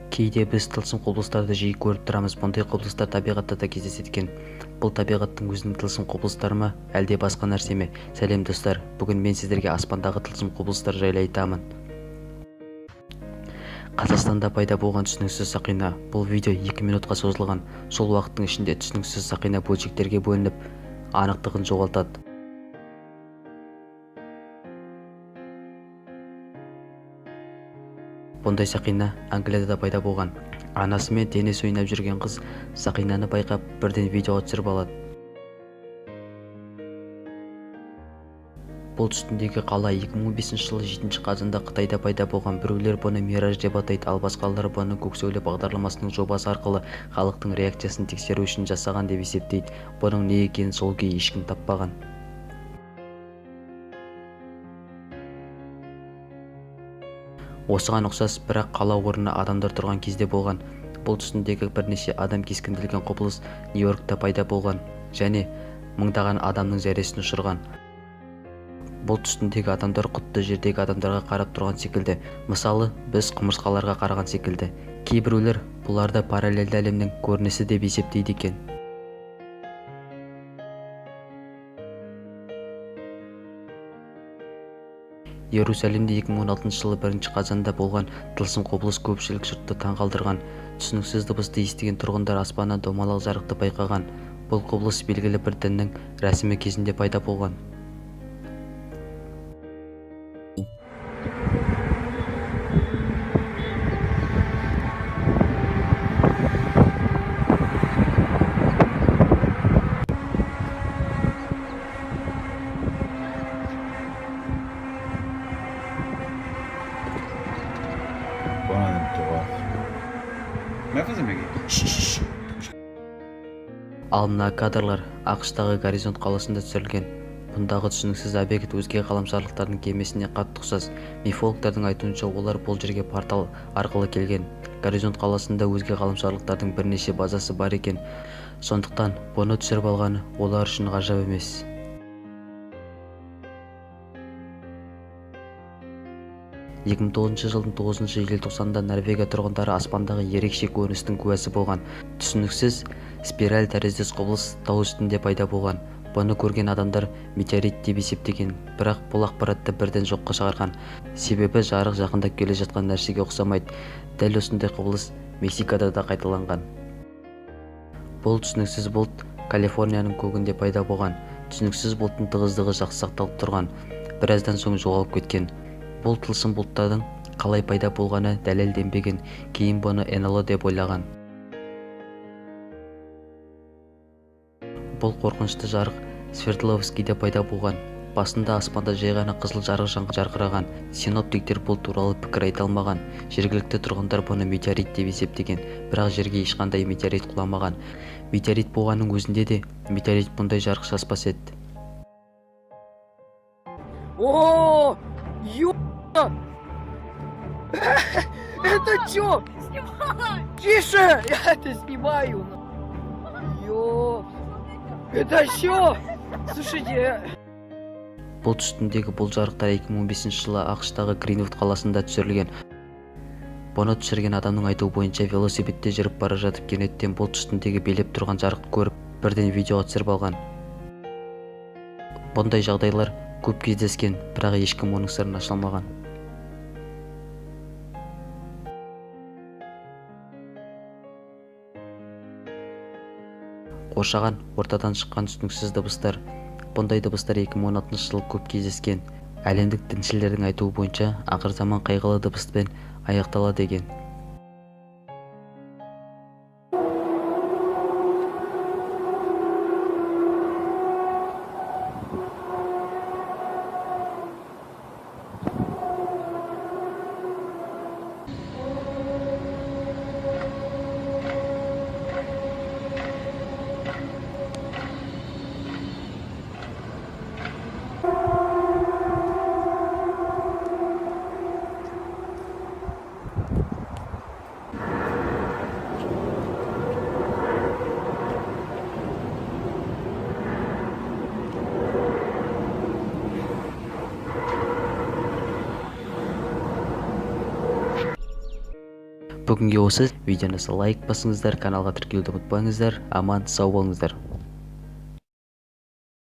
Кейде біз тылсым құбылыстарды жиі көріп тұрамыз. Бұндай құбылыстар табиғатта да кездеседі екен. Бұл табиғаттың өзінің тылсым құбылыстары ма, әлде басқа нәрсе ме? Сәлем достар, бүгін мен сіздерге аспандағы тылсым құбылыстар жайлы айтамын. Қазақстанда пайда болған түсініксіз сақина. Бұл видео 2 минутқа созылған. Сол уақыттың ішінде түсініксіз сақина бөлшектерге бөлініп, анықтығын жоғалтады. Бұндай сақина Англияда да пайда болған. Анасымен теннис ойнап жүрген қыз сақинаны байқап, бірден видеоға түсіріп алады. Бұлт үстіндегі қала 2015 жылы 7 қазанда Қытайда пайда болған. Біреулер бұны мираж деп атайды, ал басқалары бұны Көк сәуле бағдарламасының жобасы арқылы халықтың реакциясын тексеру үшін жасаған деп есептейді. Бұның не екенін сол күйі ешкім таппаған. Осыған ұқсас, бірақ қала орнына адамдар тұрған кезде болған. Бұлт үстіндегі бірнеше адам кескінделген құбылыс Нью-Йоркта пайда болған және мыңдаған адамның зәресін ұшырған. Бұлт үстіндегі адамдар құтты жердегі адамдарға қарап тұрған секілді. Мысалы, біз құмырсқаларға қараған секілді. Кейбіреулер бұларды параллельді әлемнің көрінісі деп есептейді екен. Иерусалимде 2016 жылы 1 қазанда болған тылсым құбылыс көпшілік жұртты таңғалдырған. Түсініксіз дыбысты естіген тұрғындар аспаннан домалақ жарықты байқаған. Бұл құбылыс белгілі бір діннің рәсімі кезінде пайда болған. בואנה, זה מטורף. מאיפה זה מגיע? Ал мына кадрлар АҚШ-тағы Горизонт қаласында түсірілген. Бұндағы түсініксіз объект өзге ғаламшарлықтардың кемесіне қатты ұқсас. Мифологтардың айтуынша, олар бұл жерге портал арқылы келген. Горизонт қаласында өзге ғаламшарлықтардың бірнеше базасы бар екен. Сондықтан бұны түсіріп алғаны олар үшін ғажап емес. 2009 жылдың 9 желтоқсанында Норвегия тұрғындары аспандағы ерекше көріністің куәсі болған. Түсініксіз спираль тәріздес құбылыс тау үстінде пайда болған. Бұны көрген адамдар метеорит деп есептеген, бірақ бұл ақпаратты бірден жоққа шығарған. Себебі жарық жақындап келе жатқан нәрсеге ұқсамайды. Дәл осындай құбылыс Мексикада да қайталанған. Бұл түсініксіз бұлт Калифорнияның көгінде пайда болған. Түсініксіз бұлттың тығыздығы жақсы сақталып тұрған. Біраздан соң жоғалып кеткен. Бұл тылсым бұлттардың қалай пайда болғаны дәлелденбеген, кейін бұны НЛО деп ойлаған. Бұл қорқынышты жарық Свердловскийде пайда болған. Басында аспанда жай ғана қызыл жарық жарқыраған. Синоптиктер бұл туралы пікір айта алмаған. Жергілікті тұрғындар бұны метеорит деп есептеген, бірақ жерге ешқандай метеорит құламаған. Метеорит болғанның өзінде де метеорит бұндай жарық шашпас еді. О, ё! Это чё? Снимай! Тише! Я это снимаю! Ё! Это чё? Слушайте, Бұлт үстіндегі бұл жарықтар 2015 жылы АҚШ-тағы Гринвуд қаласында түсірілген. Бұны түсірген адамның айтуы бойынша, велосипедте жүріп бара жатып кенеттен бұлт үстіндегі билеп тұрған жарықты көріп, бірден видеоға түсіріп алған. Бұндай жағдайлар көп кездескен, бірақ ешкім оның сырын аша алмаған. Қоршаған ортадан шыққан түсініксіз дыбыстар. Бұндай дыбыстар 2016 жылы көп кездескен. Әлемдік діншілердің айтуы бойынша, ақыр заман қайғылы дыбыспен аяқталады екен. Бүгінге осы. Видеоны лайк басыңыздар, каналға тіркелуді ұмытпаңыздар. Аман сау болыңыздар.